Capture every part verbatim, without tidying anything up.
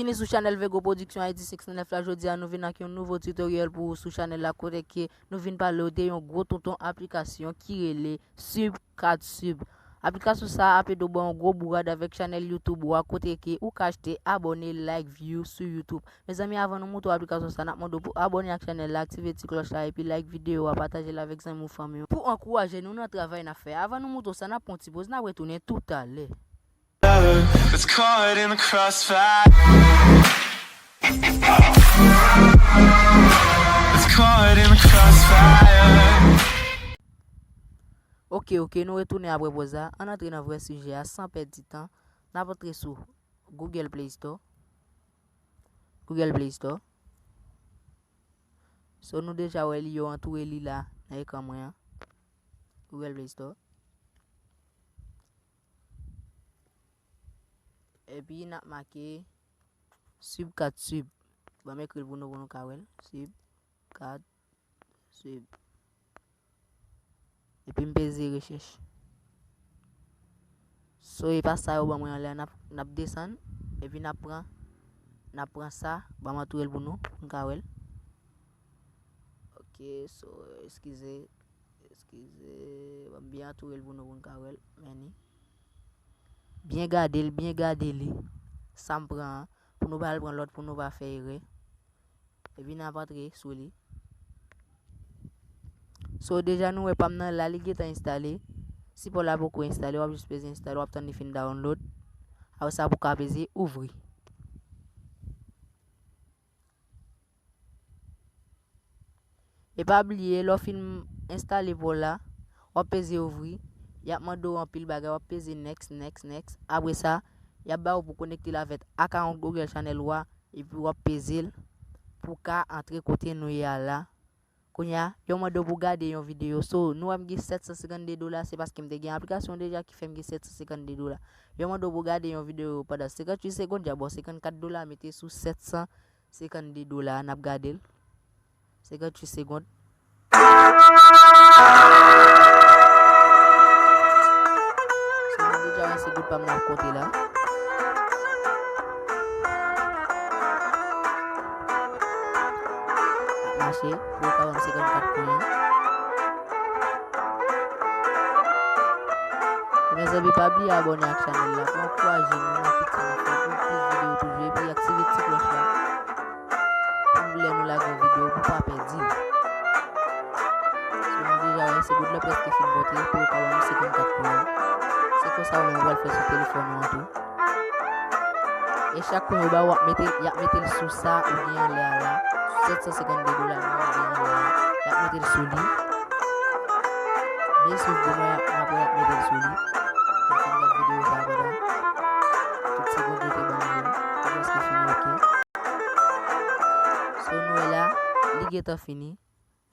Byenvini sou chanèl Vego Production Haïti senk san nèf la. Jodi a nou vin ak yon nouvo tutoriel pou ou sou chanèl la, kote ke nou vin pale w de yon gwo tonton aplikasyon ki rele SubCatSub. Aplikasyon sa a ap ede w ba yon gwo bourad avèk chanèl YouTube ou a, kote ke ou ka achte abòne, like, view sou YouTube. Mezanmi, avan nou montre w aplikasyon sa, n ap mande w pou abòne ak chanèl la, aktive ti klòch la, epi like videyo a, pataje l avèk zanmi w, fanmi w, pou ankouraje nou nan travay n ap fè. Avan nou montre w sa, n ap pran yon ti poz, n ap retounen toutalè. It's caught in the crossfire. It's caught in the crossfire. Ok, ok, nou retounen apre poz la. Ann antre nan vrè sijè a, san pèdi tan. N ap antre sou Google Play Store. Google Play Store. So, nou deja wè li, yo antoure li la, nan ekran mwen an. Google Play Store. Epi, n ap make SubCatSub. Ban m ekri l pou nou, pou nou ka wè l. SubCatSub. Epi m peze rechèch. So, e pa sa yo ban mwen anlè a, n ap, n ap desann. Epi n ap pran, n ap pran sa, ban m antoure l pou nou, pou n ka wè l. Ok, so, eskize, eskize, ban m byen antoure l pou nou, pou n ka wè l, men ni. Byen gade l, byen gade li. Sa m pran an, pou nou pa al pran lòt, pou nou pa fè erè. Epi n ap antre sou li. So, deja nou wè pa m nan la, li gentan enstale. Sipò la poko enstale, w ap jis peze enstale, w ap tann li fin download. Apre sa, pou w ka peze ouvri. E pa bliye, lè w fin enstale pa w la, w ap peze ouvri. Y ap mande w anpil bagay, w ap peze next, next, next. Apre sa, y ap ba w pou konekte l avèk akawont Google Channel ou a, epi w ap peze l pou w ka antre kote nou ye a la. Kounye a, yo mande w pou gade yon videyo. So, nou wè m gen sèt san senkannde dola, se paske m te gen aplikasyon deja ki fè m gen sèt san senkannde dola. Yo mande w pou gade yon videyo pandan senkannwit segonn, y ap ba w senkannkat dola, mete sou sèt san senkannde dola a, n ap gade l. Senkannwit segonn. So, nou deja wè se goud pa m nan ap konte la. Ap mache, pou yo ka ban m senkannkat kounye a. Mezanmi, pa bliye abòne ak chanèl la pou ankouraje nou nan tout sa n ap fè, pou plis videyo toujou, epi aktive ti klòch la pou lè nou lage yon videyo, pou pa pèdi l. So, nou deja wè, se goud la prèske fin monte, pou yo ka ban nou senkannkat kounye a. Se konsa ou menm ou pral fè sou telefòn ou an tou. E chak kounye yo ba w, w ap mete, y ap mete l sou sa ou gen anlè a la. Sèt san senkannde dola nou gen anlè a. Y ap mete l sou li. Byen swiv pou mwen, apre y ap mete l sou li. N ap fin gad videyo sa a pandan tout segonn yo te ban nou yo. Li prèske fini, ok. So, nou wè la, li gentan fini.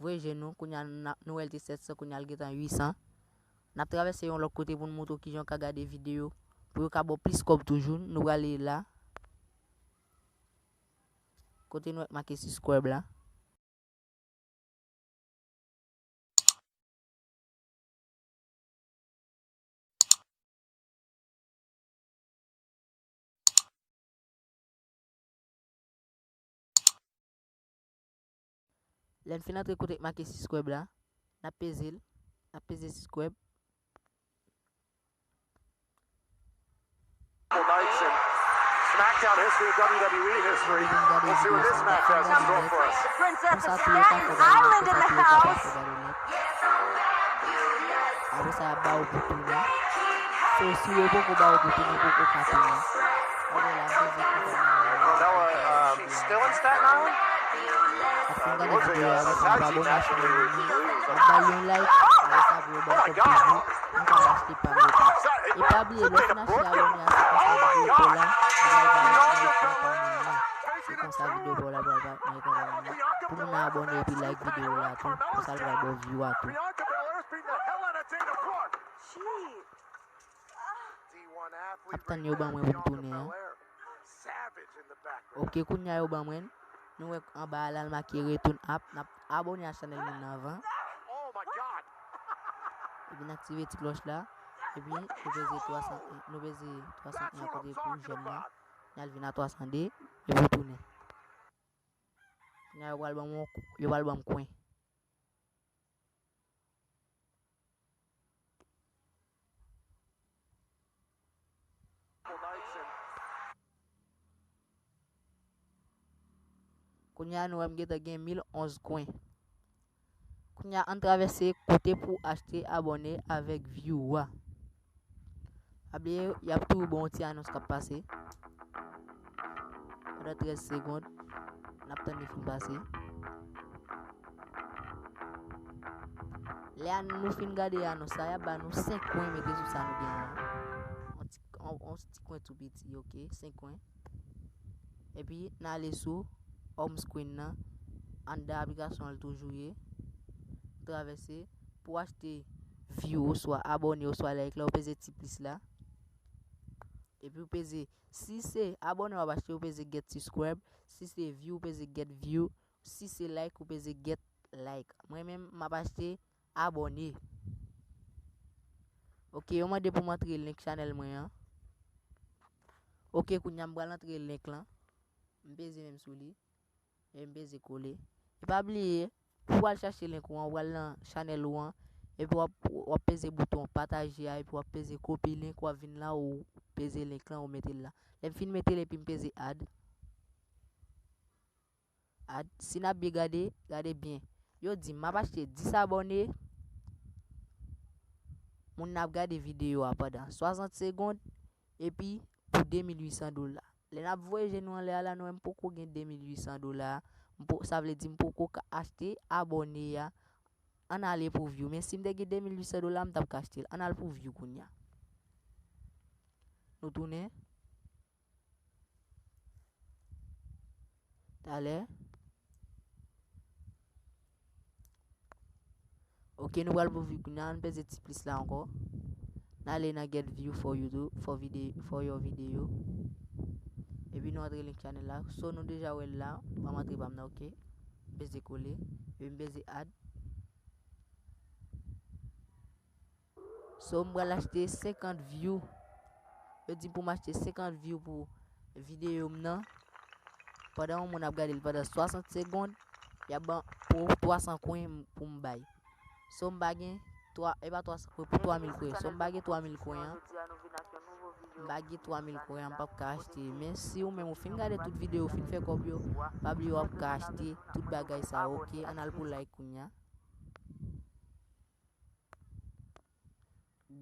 Voye je nou, kounye a n ap, nou wè l te sèt san, kounye a l gentan uit san. N ap travèse yon lòt kote pou n montre w kijan w ka gade videyo, pou yo ka ba w plis kòb toujou. Nou prale la, kote nou wè k make subscribe la. Lè n fin antre kote k make subscribe la, n ap peze l, n ap peze subscribe. Nights in SmackDown history, W W E history. We'll see what this match has in store for us. The Princess of Staten Island in the house. Apre sa, y ap ba w pou tounen. So, si yo poko ba w pou tounen, poko ka tounen. Carmella, um, still in Staten Island? Looks like a, a taxi passenger who's, who's, uh, oh my God. Is that, is that Dana Brooke? Oh my God. Taking it through. Pou moun nan abòne epi like videyo a tou, konsa l pral ba w view a tou. Bianca Belair's beating the hell out of Dana Brooke. Jeez. Ap tann yo ban mwen pou m tounen an. Ok, kounye a yo ban mwen. Nou wè anba a la l make return app. N ap abòne a chanèl moun nan avan. Epi n aktive ti klòch la. Epi nou peze twa san, nou peze twa san en a kote pou jèn nan. N al vin a twa san de. epi w tounen. Kounye a yo pral ban m yon, yo pral ban m kwen. Kounye a nou wè m gentan gen mil onz kwen. Kounye a ann travèse kote pou achte abòne avèk view a. Pa bliye, y ap toujou ba w yon ti anons k ap pase. Pandan trèz segonn, n ap tann li fin pase. Lè a nou fin gade anons la, y ap ba nou senk kwen mete sou sa nou genyen an. On ti, on, on ti kwen tou piti, ok, senk kwen. Epi, n ale sou home screen nan, anndan aplikasyon an l toujou ye. Travèse, pou achte view oswa abòne oswa like la, ou peze ti plis la. Epi ou peze, si se abòne w ap achte, ou peze get subscribe. Si se view, ou peze get view. Si se like, ou peze get like. Mwen menm, m ap achte abòne. Ok, yo mande pou m antre link chanèl mwen an. Ok, kounye a m pral antre link lan. M peze menm sou li. E m peze kole. E pa bliye, pou w al chache link ou an, ou al nan chanèl ou an, epi w ap, w ap peze bouton pataje a, epi w ap peze kopi link, w ap vin la, ou peze link lan, ou mete l la. Lè m fin mete l, epi m peze add. Add. Si n ap byen gade, gade byen. Yo di m ap achte dis abòne. Moun nan ap gade videyo a pandan swasant segonn, epi pou de mil uit san dola. Lè n ap voye je nou anlè a la, nou wè m poko gen de mil uit san dola. M po-, sa vle di m poko ka achte abòne a. Ann ale pou view. Men si m te gen de mil uit san dola, m t ap ka achte l. Ann al pou view kounye a. Nou tounen. Talè. Ok, nou pral pou view kounye a, ann peze ti plis la ankò. N ale nan get view for YouTube, for vide-, for your video. Epi nou antre link channel la. So nou deja wè l la, ban m antre pa m nan, ok. Peze kole, epi m peze add. So, m pral achte senkant view. Yo di pou m achte senkant view pou videyo m nan. Pandan yon moun ap gade l pandan swasant segonn, y ap ban pou twa san kwen pou m bay. So, m pa gen twa, e pa twa san kwen, pou twa mil kwen. So, m pa gen twa mil kwen an. M pa gen twa mil kwen an, m p ap ka achte. Men si ou menm ou fin gade tout videyo, ou fin fè kòb yo, pa bliye w ap ka achte tout bagay sa yo, ok? Ann al pou like kounye a.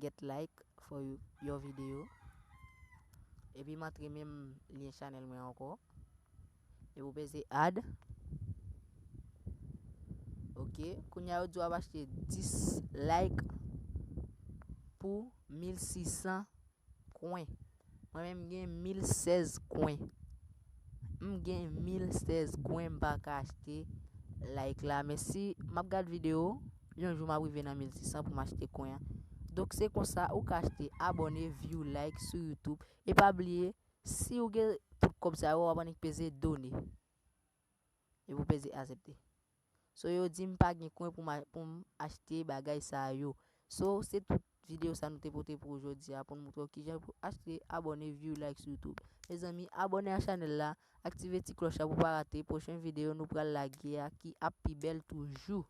Get like for you, your video. Epi m antre menm lyen chanèl mwen ankò. Epi ou peze add. Ok, kounye a yo di w ap achte dis like pou mil sis san kwen. Mwen menm m gen mil sèz kwen. M gen mil sèz kwen, m pa ka achte like la. Men si m ap gad videyo, yon jou m ap rive nan mil sis san pou m achte kwen an. Donk se konsa ou ka achte abòne, view, like sou YouTube. E pa bliye, si ou gen tout kòb sa yo, w ap annik peze done. Epi w peze aksepte. So, yo di m pa gen kwen pou m a-, pou m achte bagay sa yo. So, se tout videyo sa nou te pote pou ou jodi a, pou n moutre w kijan pou achte, abòne, view, like sou YouTube. Mezanmi, abòne a chanèl la, aktive ti klòch la pou w pa rate pwochen videyo nou pral lage a ki ap pi bèl toujou.